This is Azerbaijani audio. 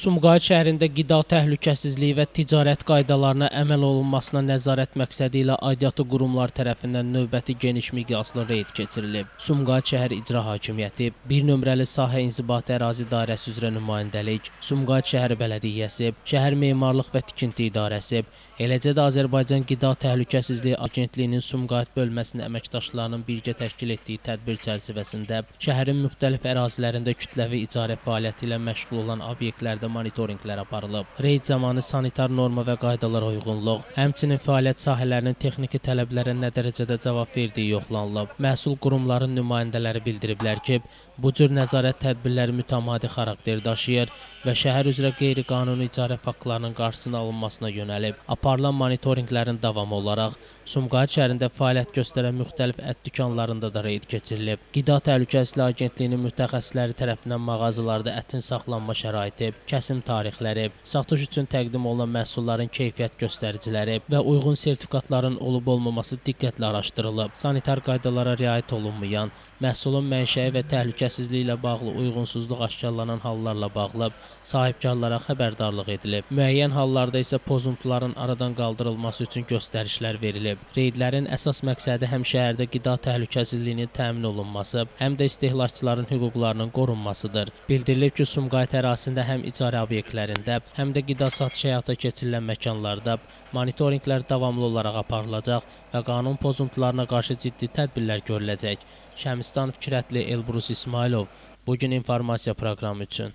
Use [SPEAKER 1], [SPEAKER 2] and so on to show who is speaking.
[SPEAKER 1] Sumqayıt şəhərində qida təhlükəsizliyi və ticarət qaydalarına əməl olunmasına nəzarət məqsədi ilə aidiyyatı qurumlar tərəfindən növbəti geniş miqyaslı reyd keçirilib. Sumqayıt şəhər İcra Hakimiyyəti, 1 nömrəli Sahə İnzibati Ərazi İdarəsi üzrə nümayəndəlik, Sumqayıt şəhər Bələdiyyəsi, Şəhər Memarlıq və Tikinti İdarəsi, eləcə də Azərbaycan Qida Təhlükəsizliyi Agentliyinin Sumqayıt bölməsinin əməkdaşlarının birgə təşkil etdiyi tədbir çərçivəsində şəhərin müxtəlif ərazilərində kütləvi icarə fəaliyyəti ilə məşğul olan obyektlərdə monitorinqlər aparılıb. Reyd zamanı sanitar norma və qaydalara uyğunluq, həmçinin fəaliyyət sahələrinin texniki tələblərə nə dərəcədə cavab verdiyi yoxlanılıb. Məsul qurumların nümayəndələri bildiriblər ki, bu cür nəzarət tədbirləri mütəmadi xarakter daşıyır və şəhər üzrə qeyri-qanuni icarə faktlarının qarşısının alınmasına yönəlib. Aparılan monitorinqlərin davamı olaraq Sumqayıt şəhərində fəaliyyət göstərən müxtəlif ət dükanlarında da reyd keçirilib. Qida Təhlükəsizliyi Agentliyinin mütəxəssisləri tərəfindən mağazalarda ətin saxlanma şəraiti, kəsim tarixləri, satış üçün təqdim olunan məhsulların keyfiyyət göstəriciləri və uyğun sertifikatların olub-olmaması diqqətlə araşdırılıb. Sanitar qaydalara riayət olunmayan, məhsulun mənşəyi və təhlükəsizliyi ilə bağlı uyğunsuzluq aşkarlanan hallarla bağlı sahibkarlara xəbərdarlıq edilib. Müəyyən hallarda isə pozuntuların aradan qaldırılması üçün göstərişlər verilib. Reydlərin əsas məqsədi həm şəhərdə qida təhlükəsizliyinin təmin olunması, həm də istehlakçıların hüquqlarının qorunmasıdır. Bildirilib ki, Sumqayıt ərazisində həm icarə obyektlərində, həm də qida satışı həyata keçirilən məkanlarda monitorinqlər davamlı olaraq aparılacaq və qanun pozuntularına qarşı ciddi tədbirlər görüləcək. Şəmistan Fikrətli, Elbrus İsmailov, Bugün informasiya proqramı üçün.